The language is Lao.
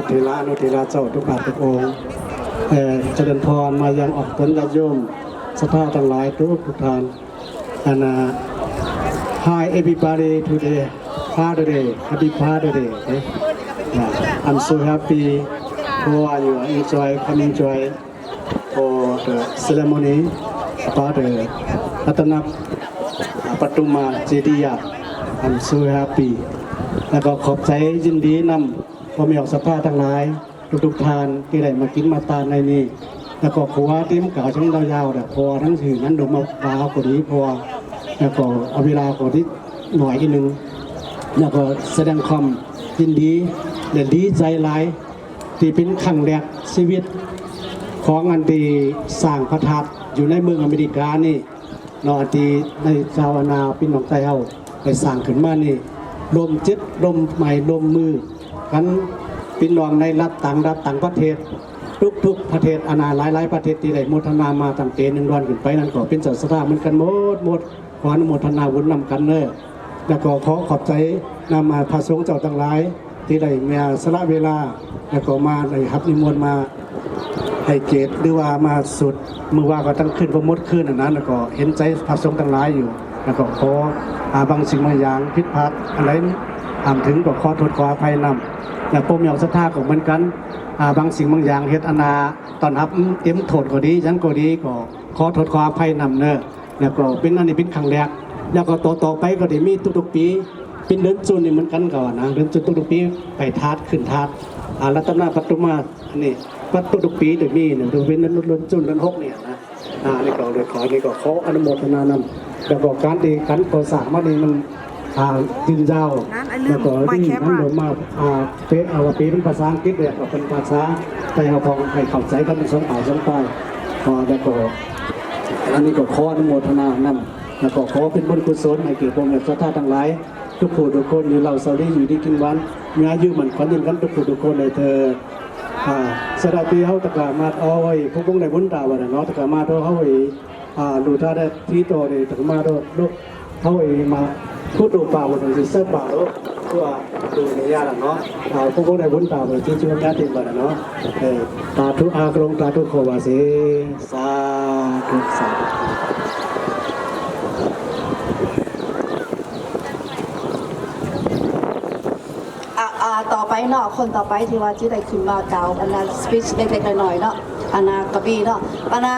ເຖລະອະນຸເຖລະເຈົ້າທຸກພາກທຸກອົງ ເອີ ຈະເລີນພອນມາຍັງອອກຕົນຍາດໂຍມສັດທາທັງຫຼາຍທຸກໆທ່ານ. And, uh, hi everybody, today Father Day, happy Father Day, okay? Yeah, I'm so happy for you enjoy, come enjoy for the ceremony about the Ratana Patuma Jediya. I'm so happy. ແລ້ວກໍຂອບໃຈຍິນດີນຳພໍ່ແມ່ອອກສັດທາທັງຫຼາຍ ທຸກໆທ່ານທີ່ໄດ້ມາກິນມາທານໃນນີ້ ແລ້ວກໍຂໍວ່າເຕັມກາວຈັ່ງຍາວໆແຫຼະ ເພາະວ່າທັງຊື່ນັ້ນລົມມາວາວກໍດີ ເພາະວ່າ ແລ້ວກໍເອົາເວລາກໍດີໜ້ອຍອີກໜຶ່ງ ແລ້ວກໍສະແດງຄວາມຍິນດີ ແລະ ດີໃຈຫຼາຍ ທີ່ເປັນຄັ້ງແລກຊີວິດຂອງອັນທີ່ສ້າງພະທາດຢູ່ໃນເມືອງອາເມລິການີ້ ເນາະ ທີ່ໃນຊາວອານາພີ່ນ້ອງໄທເຮົາໄດ້ສ້າງຂຶ້ນມານີ້ ລວມຈິດລວມໄມ້ລວມມືກັນ ພີ່ນ້ອງໃນລັດຕ່າງລັດຕ່າງປະເທດ ທຸກໆປະເທດ ອານາຫຼາຍໆປະເທດທີ່ໄດ້ໂມທະນາມາຕັ້ງແຕ່ໜຶ່ງດອນຂຶ້ນໄປນັ້ນ ກໍເປັນເຈົ້າສັດທາເໝືອນກັນໝົດໆ ຂໍອະນຸໂມທະນາບຸນນຳກັນເດີ. ແລ້ວກໍຂໍຂອບໃຈນຳພະສົງເຈົ້າທັງຫຼາຍ ທີ່ໄດ້ມາສະຫຼະເວລາ ແລ້ວກໍມາໄດ້ຮັບນິມົນມາໃຫ້ກຽດ ຫຼືວ່າມາສູດ ມື້ວານກໍທັງຄືນບໍ່ໝົດຄືນຫັ້ນນະ ແລ້ວກໍເຫັນໃຈພະສົງທັງຫຼາຍຢູ່ ແລ້ວກໍຂໍ ອາ ບາງສິ່ງບາງຢ່າງຜິດພາດອັນໃດອາດເຖິງກໍຂໍໂທດຂໍອະໄພນຳ ແລະ ພວກແມ່ອອກສັດທາກໍເໝືອນກັນ ອາ ບາງສິ່ງບາງຢ່າງເຮັດອັນນາຕ້ອນຮັບເຕັມໂທດກໍດີ ຫຍັງກໍດີ ກໍຂໍໂທດຂໍອະໄພນຳເດີ. ແລ້ວກໍເປັນ ອັນນີ້ເປັນຄັ້ງແລກ ແລ້ວກໍຕໍ່ໆໄປກໍໄດ້ມີທຸກໆປີ ເປັນເດືອນຈູນນີ້ເໝືອນກັນ ເຂົາວ່ານະ ເດືອນຈູນທຸກໆປີໄປທາດ ຂຶ້ນທາດ ອາ ລັດຕະນະປັດຕຸມາ ອັນນີ້ປັດທຸກໆປີໄດ້ມີນະ ເປັນເດືອນ ເດືອນຈູນ ເດືອນຫົກນີ້ນະ ອາ ນີ້ກໍເລີຍຂໍ ນີ້ກໍຂໍອະນຸໂມທະນານຳ ແລ້ວກໍການທີ່ການກໍ່ສ້າງມານີ້ມັນ ອາ ຢືນຍາວ ແລ້ວກໍນີ້ມັນລົງມາ ອາ ເປ ເອົາວ່າເປເປັນພາສາອັງກິດ ແລ້ວກໍເປັນພາສາໄທເຮົາ ເພື່ອໃຫ້ເຂົ້າໃຈກັນທັງສອງຝ່າຍສອງຝ່າຍ ອາ ແລ້ວກໍ ອັນນີ້ກໍຂໍອະນຸໂມທະນານຳ ແລ້ວກໍຂໍເປັນບຸນກຸສົນໃຫ້ແກ່ພໍ່ແມ່ສັດທາທັງຫຼາຍ ທຸກຜູ້ທຸກຄົນ ຢູ່ເຫຼົ່າເຊົາດີ ຢູ່ດີກິນຫວານ ມີອາຍຸໝັ້ນຂວັນຍືນກັນທຸກຜູ້ທຸກຄົນເລີຍເທີ້ນ. ອາ ສະດາຍປີເຮົາຕະກະມາດເອົາໄວ້ ຜູ້ຄົງໄດ້ບຸນຕາວ່ານະເນາະ ຕະກະມາດເອົາເຮົາໄວ້ ອາ ດູທາແດດທີ່ໂຕເດຕະກະມາດເອົາ ເຮົາເອງມາພຸດໂອປາວັນທີສິບສາມໂລ ເພື່ອດູເນຍານະເນາະ ອາ ຜູ້ຄົງໄດ້ບຸນຕາເພື່ອທີ່ຈະຍາຕິບັດນະເນາະ ເອີ ສາທຸ ອາກະລົງ ສາທຸ ຂໍວາເສ ສາທຸ ສາທຸ. ອາ ອາ ຕໍ່ໄປເນາະ ຄົນຕໍ່ໄປທີ່ວ່າຈະໄດ້ຂຶ້ນມາກ່າວອັນນາ ສະປີດເລັກໆນ້ອຍໆເນາະ ອັນນາກະບີເນາະ ອັນນາ